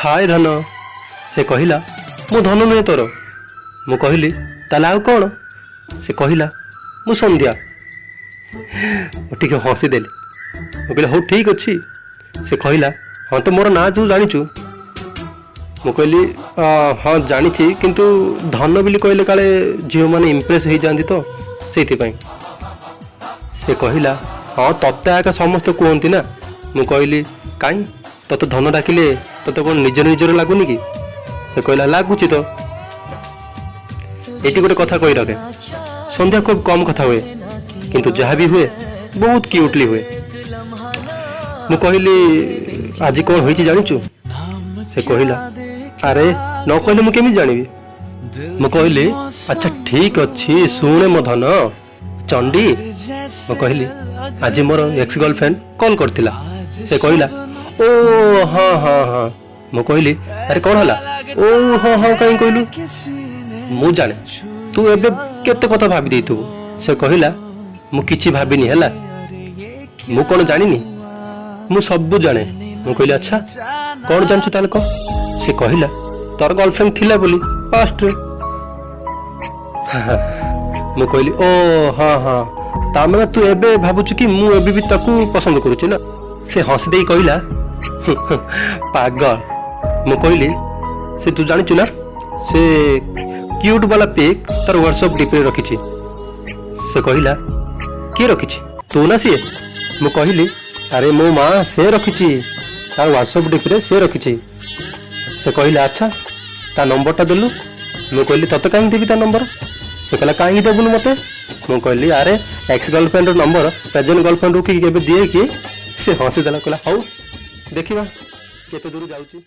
ହାଏ ଧନ। ସେ କହିଲା, ମୁଁ ଧନ ନୁହେଁ ତୋର। ମୁଁ କହିଲି, ତାହେଲେ ଆଉ କ'ଣ? ସେ କହିଲା, ମୁଁ ସନ୍ଧ୍ୟା। ମୁଁ ଟିକେ ହସିଦେଲି। ମୁଁ କହିଲି, ହଉ, ଠିକ୍ ଅଛି। ସେ କହିଲା, ହଁ ତ, ମୋର ନାଁ ତୁ ଜାଣିଛୁ? ମୁଁ କହିଲି, ହଁ, ଜାଣିଛି, କିନ୍ତୁ ଧନ ବୋଲି କହିଲେ କାଳେ ଝିଅମାନେ ଇମ୍ପ୍ରେସ୍ ହେଇଯାଆନ୍ତି ତ, ସେଇଥିପାଇଁ। ସେ କହିଲା, ହଁ, ତତେ ଏକା ସମସ୍ତେ କୁହନ୍ତି ନା। ମୁଁ କହିଲି, କାଇଁ, ତତେ ଧନ ଡାକିଲେ ତତେ କ'ଣ ନିଜର ନିଜର ଲାଗୁନି କି? ସେ କହିଲା, ଲାଗୁଛି ତ। ଏଇଠି ଗୋଟେ କଥା କହି ରଖେ, ସନ୍ଧ୍ୟା ଖୁବ୍ କମ୍ କଥା ହୁଏ, କିନ୍ତୁ ଯାହା ବି ହୁଏ ବହୁତ କ୍ୟୁଟଲି ହୁଏ। ମୁଁ କହିଲି, ଆଜି କ'ଣ ହୋଇଛି ଜାଣିଛୁ? ସେ କହିଲା, ଆରେ, ନ କହିଲେ ମୁଁ କେମିତି ଜାଣିବି? ମୁଁ କହିଲି, ଆଚ୍ଛା, ଠିକ୍ ଅଛି, ଶୁଣେ ମୋ ଧନ ଚଣ୍ଡୀ। ମୁଁ କହିଲି, ଆଜି ମୋର ଏକ୍ସ ଗର୍ଲଫ୍ରେଣ୍ଡ କଲ୍ କରିଥିଲା। ସେ କହିଲା, ଓ ହଁ। ମୁଁ କହିଲି, ଆରେ, କ'ଣ ହେଲା? ଓ ହଁ କାହିଁ କହିଲୁ? ମୁଁ ଜାଣେ ତୁ ଏବେ କେତେ କଥା ଭାବି ଦେଇଥିବୁ। ସେ କହିଲା, ମୁଁ କିଛି ଭାବିନି। ହେଲା, ମୁଁ କ'ଣ ଜାଣିନି? ମୁଁ ସବୁ ଜାଣେ। ମୁଁ କହିଲି, ଆଚ୍ଛା, କ'ଣ ଜାଣିଛୁ ତାହେଲେ କହ। ସେ କହିଲା, ତୋର ଗର୍ଲଫ୍ରେଣ୍ଡ ଥିଲା ବୋଲି ପାଷ୍ଟରେ। ମୁଁ କହିଲି, ଓ ହଁ, ତା ମାନେ ତୁ ଏବେ ଭାବୁଛୁ କି ମୁଁ ଏବେ ବି ତାକୁ ପସନ୍ଦ କରୁଛି ନା? ସେ ହସି ଦେଇ କହିଲା, ପାଗଳ। ମୁଁ କହିଲି, ସେ ତୁ ଜାଣିଛୁ ନା, ସେ କ୍ୟୁଟ୍ ବାଲା ପିକ୍ ତାର ହ୍ୱାଟ୍ସଅପ୍ ଡିପିରେ ରଖିଛି। ସେ କହିଲା, କିଏ ରଖିଛି, ତୁ ନା ସିଏ? ମୁଁ କହିଲି, ଆରେ ମୋ ମା, ସେ ରଖିଛି, ତାର ହ୍ୱାଟ୍ସଅପ୍ ଡିପିରେ ସେ ରଖିଛି। ସେ କହିଲା, ଆଚ୍ଛା, ତା ନମ୍ବରଟା ଦେଲୁ। ମୁଁ କହିଲି, ତତେ କାହିଁକି ଦେବି ତା ନମ୍ବର? ସେ କହିଲା, କାହିଁକି ଦେବୁନୁ ମୋତେ? ମୁଁ କହିଲି, ଆରେ, ଏକ୍ସ ଗର୍ଲଫ୍ରେଣ୍ଡର ନମ୍ବର ପ୍ରେଜେଣ୍ଟ ଗର୍ଲଫ୍ରେଣ୍ଡକୁ କି କେବେ ଦିଏ କି? ସେ ହସିଦେଲା, କହିଲା, ହଉ, ଦେଖିବା କେତେ ଦୂର ଯାଉଛି।